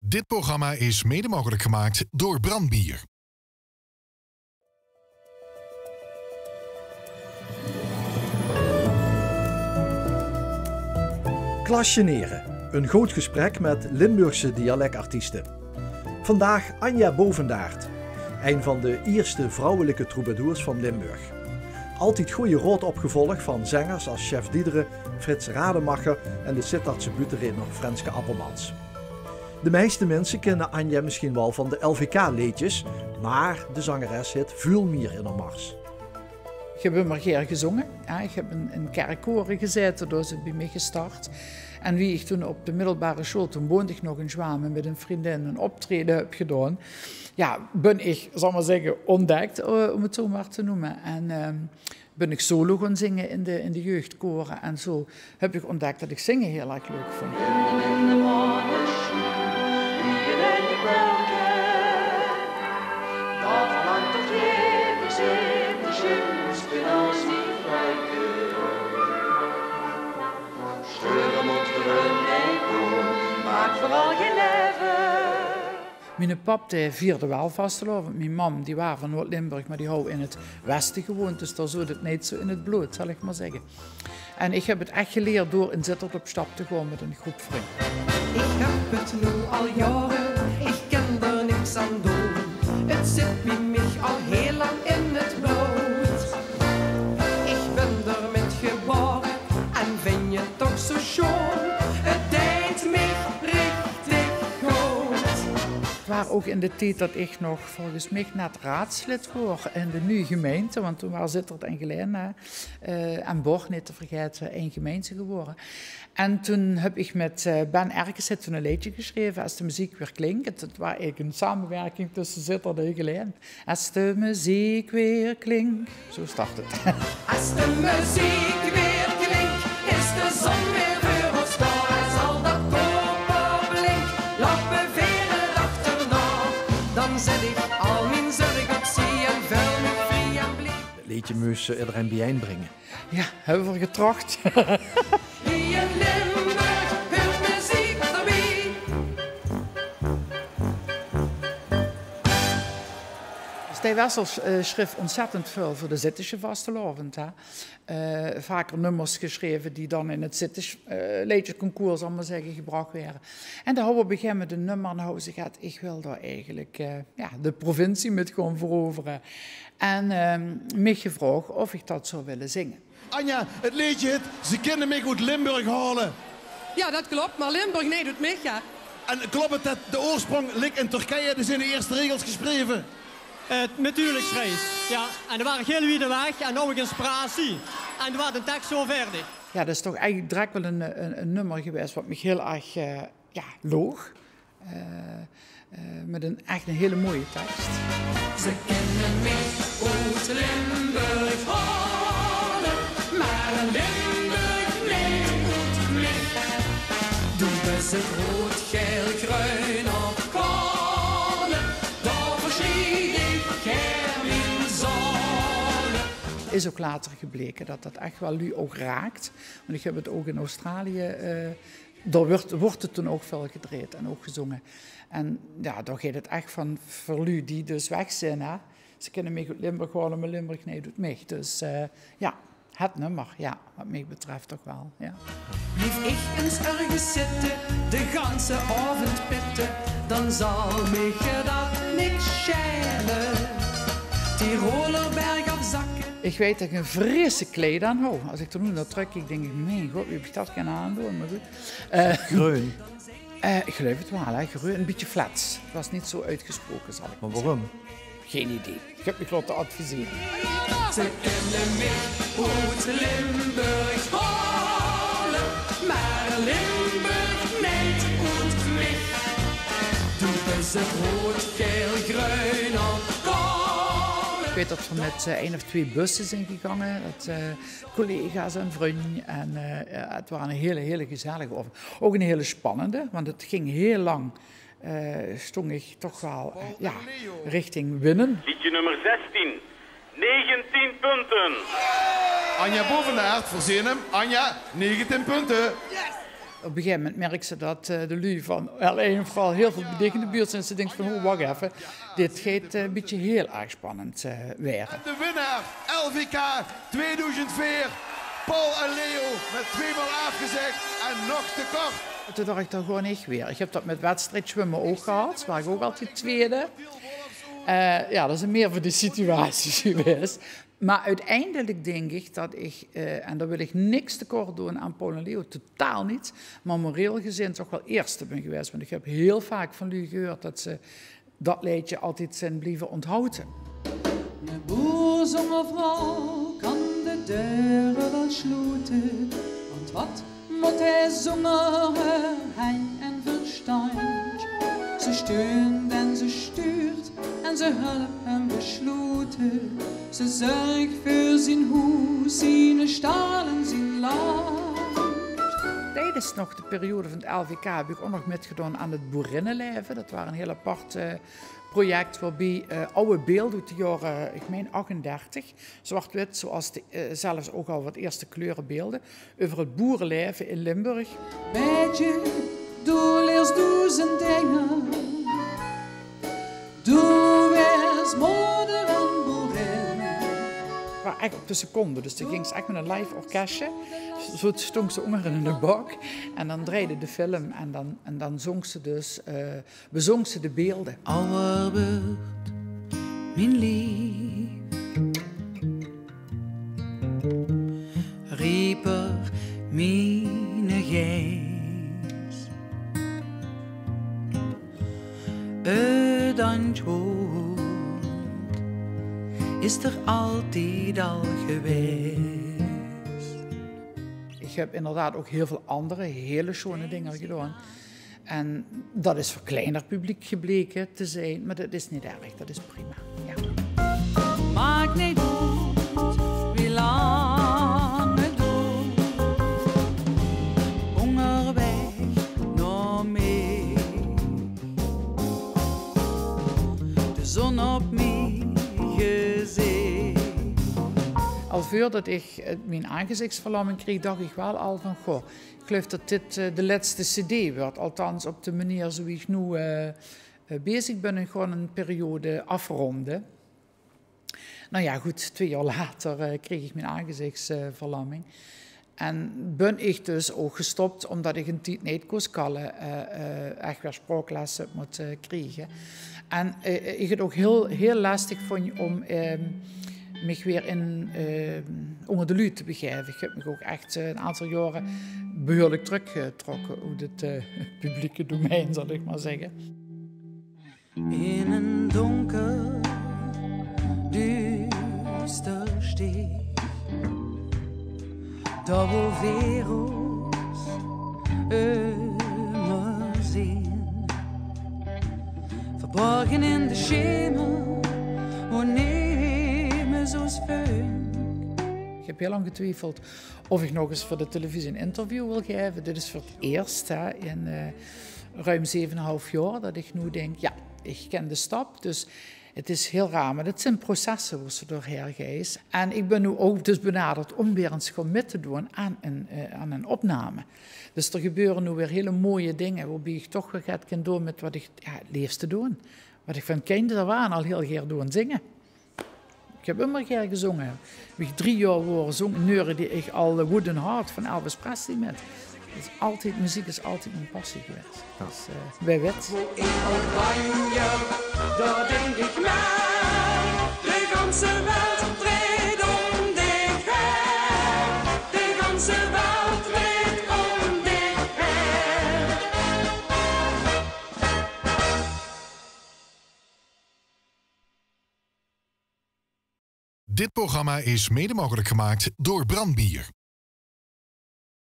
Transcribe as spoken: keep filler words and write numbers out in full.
Dit programma is mede mogelijk gemaakt door Brandbier. Klasjenere, een good gesprek met Limburgse dialectartiesten. Vandaag Anja Bovendaert, een van de ierste vrouwelijke troubadours van Limburg. Altied goeie raod opgevolg van zengers as Sjef Diederen, Frits Rademacher en de Sittardse buuttereedner Frenske Appelmans. De meiste minse kinne Anja misschien wal van de L V K-leedjes, maar de zangeres het vuul mier in häör mars. Ich höb ummer gaer gezónge. Jao, ich höb in, in kerkkore gezaete, dao is 't bie mich gestart. En wie ich toen op de middelbare sjool, toen woonde ich nog in Zjwame, mit ein vriendin ein optraeje höb gedaon, jao, bön ich, zal ich mer zègke, ontdekt, eh, óm 't zo mer te neume. En, ehm, bön ich solo gaon zinge in de, in de jeugdkore. En zo höb ich ontdekt det ich zinge hiel erg leuk vónj. Miene pap, dae vierde waal vastelaovend. Mien mam, die waar van Noord-Limburg, mer die haw in 't weste gewoond, dus dao zoot 't neet zo in 't blood, zal ich mer zègke. En ich höb 't ech geleerd door in Zitterd op stap te gaon mit ein groep vrunj. Ich höb 't noe al jaore, ich kin d'r niks aan doon. 't Zit bie mich al hiel lang in 't blood. Ich bön d'r mit gebaore en vinj 't toch zo sjoon. 't Deit mich richtig good. 't Waar ouch in de tied det ich nog volges mich net raadslid woor in de nuuj gemeinte, want toen waar Zitterd en Gelaen, hè, eh, en Borg, neet te vergaete, ein gemeinte gewore. En toen höb ich mit, eh, Ben Erkes toen ein leedje gesjreve, Es de meziek weer klink. 't, 't waar eigelik ein samewirking tösse Zitterd en Gelaen. Es de meziek weer klink. Zo start 't. Es de meziek weer klink, is de zon weer veur ós dao. Es al det koperblink, lappe veer 't achterna. Dan zèt ich al mien zörg opzie en veul mich vrie en blie. 't Leedje mós, eh, ederein biejein bringe. Jao, höbbe v'r getroch. Hie in Limburg huurt meziek d'rbie. Stei Wessels, eh, sjreef ontzettend väöl veur de Zittesje vastelaovend, hè. Eh, vaker nummers gesjreve die dan in 't Zittesch, eh, leedjesconcours, zal ich mer zègke, gebrach waere. En dae haw op ein gegaeve moment ein nummer en haw gezag: "Ich wil dao eigelik, eh, jao, de provincie mit gaon verovere." En, ehm, mich gevraog of ich det zou wille zinge. Anja, 't leedje hèt Ze kinne mich oet Limburg haole. Jao, det klop, mer Limburg neet oet mich, jao. En klop 't det de oorsprong lik in Turkije? Dao zeen de ierste regels gesjreve. Eh, natuurlik, Sjreis. Jao, en d'r waar ich hiel wied weg en noe inspiratie. En d'r waar de teks zo vaerdig. Jao, det is toch eigelik direk waal ein, ein, ein nummer gewaes waat mich hiel erg, eh, jao, loog. Eh, eh, mit ein, ech ein hiel mooie teks. Ze kinne mich oet Limburg haole, mer Limburg neet oet mich. Doe bös 't rood, gael, greun op kale, dao versjriet ich gaer mien zale. Is ouch later gebleke det det ech waal luuj ouch raak. Want ich höb 't ouch in Australië, eh, Dao wuuert, wuuert 't toen ouch väöl gedrejd en ouch gezónge. En jao, dao geit 't ech van, veur luuj die dus weg zeen, hè. Ze kinne mich oet Limburg haole, mer Limburg neet oet mich. Dus, eh, jao, het nummer, jao, waat mich betröf toch waal, jao. Blief ich ins örges zitte, de ganse aovend pitte, dan zal mich det niks sjaele. Tiroler bergaf zakke. Ich weit det ich ein vreiselik kleid aan haw. Es ich d'r noe nao trökkiek, dink ich: "Mien god, wie höb ich det kinne aandoon?" Mer good. Eh, greun. Eh, ich geluif 't waal, hè. Greun, ein bietje flats. 't Waas neet zo oetgesproke, zal ich mer zègke. Mer waorum? Gein idee. Ich höb mich laote advisere. Ze kinne mich oet Limburg haole, mer Limburg neet oet mich. Doe bös 't rood, gael, greun op kale. Ich weit det v'r mit, eh, ein of twee busse zeen gegange. Det, eh, collega's en vrunj. En, eh, jao, 't waar ein hiel, hiel gezellige aovend. Ouch ein hiel spannende, want 't ging hiel lang, eh, stóng ich toch waal, eh, jao, richting winnen. Liedje nummer zestien. Negentien punte. Anja Bovendaert, veer zeen 'm. Anja, negentien punte. Op e gegaeve moment merks se det, eh, de luuj van L1 veural hiel väöl bie dich in de buurt zeen. Det se dinks van: "Ho, wach effe, dit geit, eh, e bietje hiel erg spannend, eh, waere." De winnaar L V K tweedoezend veer, Paul en Leo, mit twee maol aafgezag en nog te kort. Toen dach ich: "Dao gaon ich weer." Ich höb det mit wedstriedzwumme ouch gehad, waor ich ouch altied twiede. Eh, jao, det is mieë veur die situaties gewaes. Mer oeteindelik dink ich det ich, eh, en dao wil ich niks te kort doon aan Paul en Leo, totaal neet, mer moreel gezeen toch waal eerste bön gewaes. Want ich höb hiel vaak van luuj gehuurd det ze det leedje altied zeen blieve onthawte. Eine boer zónger vrouw kan de deur waal sloete, want wat mót hae zónger häör, hein en verstand? Ze steunt en ze stuurt en ze hulp hem besloete. Ze zörg veur zien hoes, ziene stal en zien land. Tiedes nog de periode van 't L V K höb ich ouch nog mitgedaon aan 't boerinnelaeve. Det waor ein hiel apart, eh, project waobie, eh, aw beelde oet de jaore, ich mein, achtendertig, zwart-wit, zoeas de, eh, zelfs ouch al wat eerste kleurebeelde, euver 't boerelaeve in Limburg. Maedje, doe leers doezend dinger. Doe waers moder en boerin. Waor ech op de seconde, dus dan góng ze ech mit ein live orkesje. Zoe stóngs se ónger in de bak en dan drejde de film en dan, en dan zóng ze dus, eh, bezóng ze de beelde. Awwer wuuert mien lief, rieper miene geis. 't Antjwoord is d'r altied al gewaes. Ich höb inderdaad ouch hiel väöl anger hiel sjoon dinger gedaon. En det is veur kleiner publiek gebleke te zeen, mer det is neet erg, det is prima. Jao. Maak neet oet wie lang 't doert, óngerwaeg nao mich, de zon op mien gezich. Al veurdet ich, eh, mien aangezichtsverlamming kreeg, dach ich waal al van: "Goh, ich geluif det dit, eh, de lètste cd wuuert." Althans, op de meneer zoe wie ich noe, eh, eh, bezig bön en gewoon ein periode aafrónde. Noe jao, good, twee jaor later, eh, kreeg ich mien aangezichtsverlamming. En bön ich dus ouch gestop, ómdet ich eine tied neet kós kalle, eh, eh, ech weer spraoklesse höb mótte kriege. En, eh, ich 't ouch hiel, hiel lestig vónj óm, ehm, mich weer in, ehm, ónger de luuj te begaeve. Ich höb mich ouch ech, eh, ein aantal jaore behuurlik trökgetrokke oet 't, eh, publieke domein, zal ich mer zègke. In ein dónker, duuster steeg, dao wo veer ós ummer zeen, verborge in de sjemer, wo nemes ós vunk. Ich höb hiel lang getwiefeld of ich nog ins veur de televisie ein interview wil gaeve. Dit is veur 't ierst, hè, in, eh, ruim zeve en 'n haaf jaor det ich noe dink, jao, ich kin de stap. Dus 't is hiel raar, mer det zeen processe wo se doorhaer geis. En ich bön noe ouch dus benaderd óm weer ins gewoon mit te doon aan ein, eh, aan ein opname. Dus d'r gebeure noe weer hiel mooie dinger, woebie ich toch weer get kin doon mit wat ich, jao, 't leefste doon. Wat ich van kinds aaf aan al hiel gaer doon, zinge. Ich höb ummer gaer gezónge. Wie ich drie jaor waor, zóng, neurde ich al Wooden Heart van Elvis Presley mit. Dus altied, meziek is altied mien passie gewaes. Jao. Dus, eh, wae weit. Wo ich op banje, dao dink ich nao. De ganse welt drejt óm dich haer. De ganse welt drejt óm dich haer. Dit programma is mede mogelijk gemaakt door Brand Bier.